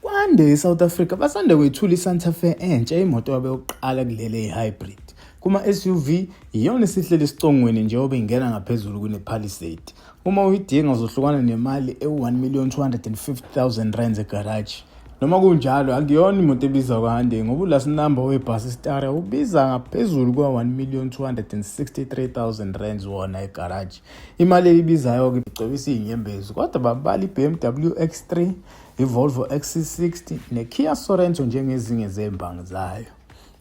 Kwande eSouth Africa basanda kwethula iSanta Fe entsha, imoto yabo yokuqala kuleli eyi-hybrid. Kuma-SUV iyona esihleli esicongweni njengoba ingena ngaphezulu kune-Palisade. Uma uyidinga uzohlukana nemali ewu-1 million 250 000 rands egaraji. Noma kunjalo, akuyona imoto ebiza kwaHyundai ngoba u-last number webhasi Staria ubiza ngaphezulu kwa-1 million 263 000 rands wona egaraji. Imali eyibizayo-ke icebisa iy'nyembezi, kodwa babala i-BMW X3, i-Volvo XC60 ne-Kia Sorento njengezinye zembangi zayo.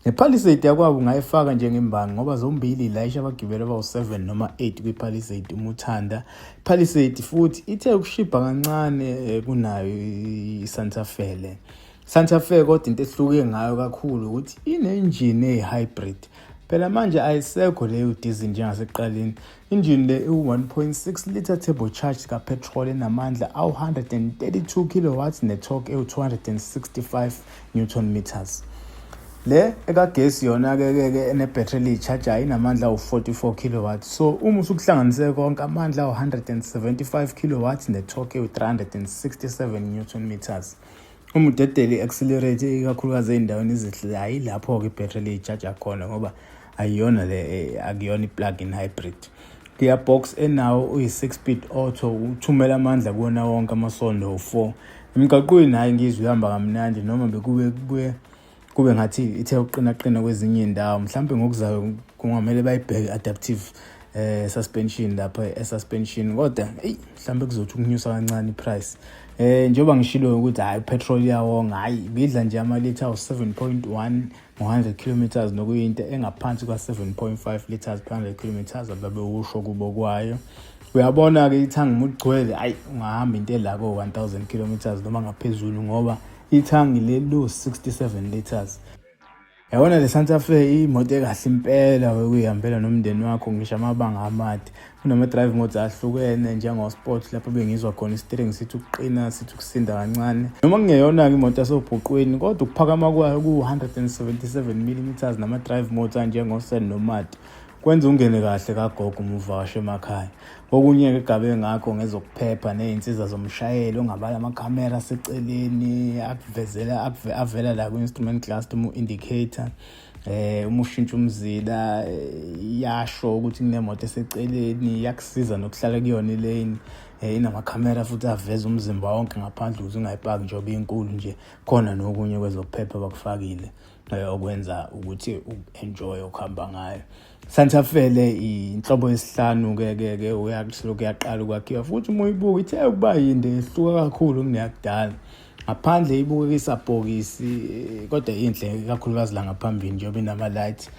NePalisade yakwabo ungayifaka njengembangi ngoba zombili ilayisha abagibeli abawu-7 noma 8 kwiPalisade uma uthanda. Palisade futhi ithe ukushibha kancane kunayo iSanta Fe le. Santa Fe kodwa into ehluke ngayo kakhulu ukuthi inenjini eyi-hybrid. Phela manje ayisekho leyo diesel njengasekuqaleni. Injini le iwu-1.6 litre turbocharged ka-petrol enamandla awu-132 kilowatts ne-torque ewu-265 newton meters. Le ekagesi yona-ke ke ke enebhethri eliyi-charger inamandla awu-44 kilowatts. So uma usukuhlanganise konke, amandla awu-175 kilowatts ne-torque ewu-367 newton meters. Uma udedela i-accelerate, ikakhulukazi ey'ndaweni ezihle, hhayi, lapho-ke ibhethri eliyi-charger khona ngoba ayiyona le akuyona i-plug-in hybrid. Gearbox enawo uyi-6 speed auto, uthumela amandla kuwona wonke amasondo u-4. Emgaqweni, hhayi, ngizwe ihamba kamnandi noma bekube kubuye kube ngathi ithe ukuqinaqina kwezinye iy'ndawo. Mhlawumbe ngokuzayo kungamele bayibheke adaptive suspension lapha e-suspension, kodwa eyi, mhlawumbe kuzothi ukunyusa kancane i-price. Njengoba ngishilo ukuthi hhayi, petrol iyawonga, hhayi, ibidla nje amalitha awu-7.1 ngo-100 kilometers, nokuyinto engaphansi kwa-7.5 liters per 100 kilometers ababewusho kubo kwayo. Uyabona-ke, ithangi uma ugcwele, hhayi, ungahamba into ela ko-1000 kilometers noma ngaphezulu ngoba ithangi leli lu-67 liters. Yabona le Santa Fe imoto ekahle impela ukuyihambela nomndeni wakho ngisho amabanga amade. Kunama-drive modes ahlukene njengo-sport, lapho bengizwa khona i-steering sithi ukuqina, sithi ukusinda kancane. Noma kungeyona-ke imoto yasobhuqwini, kodwa ukuphakama kwayo ku-177 mm nama-drive modes anjengo-sand no-mud kwenza ungene kahle kagogo uma uvakasha emakhaya. Okunye-ke egabe ngakho ngezokuphepha ney'nsiza zomshayeli, ongabala amakhamera aseceleni akuvezela avela la kwi-instrument cluster uma u-indicator, uma ushintsha umzila iyasho ukuthi kunemoto eseceleni, iyakusiza nokuhlala kuyona ilane. Inamakhamera futhi aveza umzimba wonke ngaphandle ukuze ungayipaki njengoba inkulu nje. Khona nokunye kwezokuphepha bakufakile okwenza ukuthi u-enjoy ukuhamba ngayo. Santa Fe le inhlobo yesihlanu ke ke ke uyakusilokhu yaqala ukwakhiwa, futhi uma uyibuka ithe ukuba yinde, ihluka kakhulu kuneyakudala. Ngaphandle ibukeka isabhokisi, kodwa inhle, ikakhulukazi la ngaphambili njengoba inama-light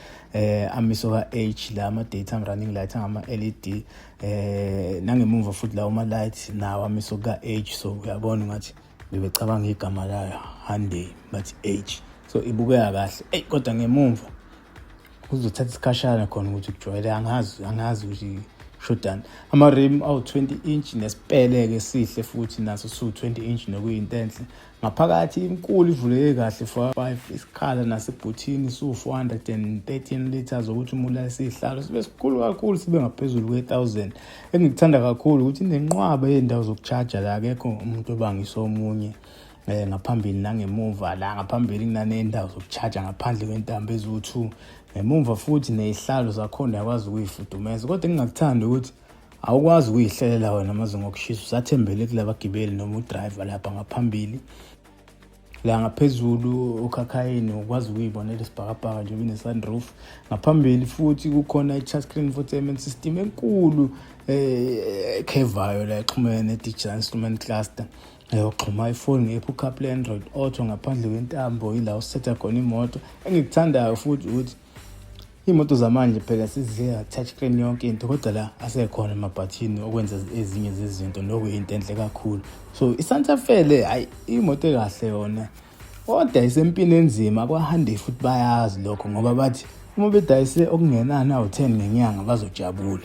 amiso ka-H la, ama-daytime running light angama-LED, nangemuva futhi lawo ma-light nawo amiso ka-H. So uyabona ngathi bebecabanga igama layo Hyundai, bathi H, so ibukeka kahle eyi. Kodwa ngemumva kuzothatha isikhashana khona ukuthi kujwayele, angazi ukuthi shodani. Ama-rim awu-20 inch nesipele-ke esihle futhi naso siwu-20 inch, nokuyinto enhle. Ngaphakathi inkulu, ivuleke kahle for 5, isikhala nasebhuthini siwu-413 liters, ukuthi uma ulalisa iy'hlalo sibe sikhulu kakhulu, sibe ngaphezulu kwe-1000. Engikuthanda kakhulu ukuthi inenqwaba yey'ndawo zoku-charge-a la, akekho umuntu obangisa omunye ngaphambili nangemuva. La ngaphambili kunaney'ndawo zoku-charge-a ngaphandle kwentambo eziwu-2, ngemumva futhi ney'hlalo zakhona uyakwazi ukuy'fudumeza. Kodwa engingakuthandi ukuthi awukwazi ukuyihlelela wena amazinga okushisa, usathembele kulabagibeli noma u-driver lapha ngaphambili. La ngaphezulu okhakhayini ukwazi ukuyibonela isibhakabhaka njengoba ine-sunroof. Ngaphambili futhi kukhona i-touchscreen infotainment system enkulu ekhevayo la, exhumene ne-digital instrument cluster. Uxhuma ifoni nge-Apple CarPlay, Android Auto ngaphandle kwentambo, ila usetha khona imoto. Engikuthandayo futhi ukuthi iy'moto zamanje phela seziya touchscreen yonke into, kodwa la asekhona amabhathini okwenza ezinye zezinto, nokuyinto enhle kakhulu. So iSanta Fe le, hayi, imoto ekahle yona, kodwa isempini enzima kwaHyundai futhi bayazi lokho ngoba bathi uma bedayise okungenani awu-10 ngenyanga bazojabula.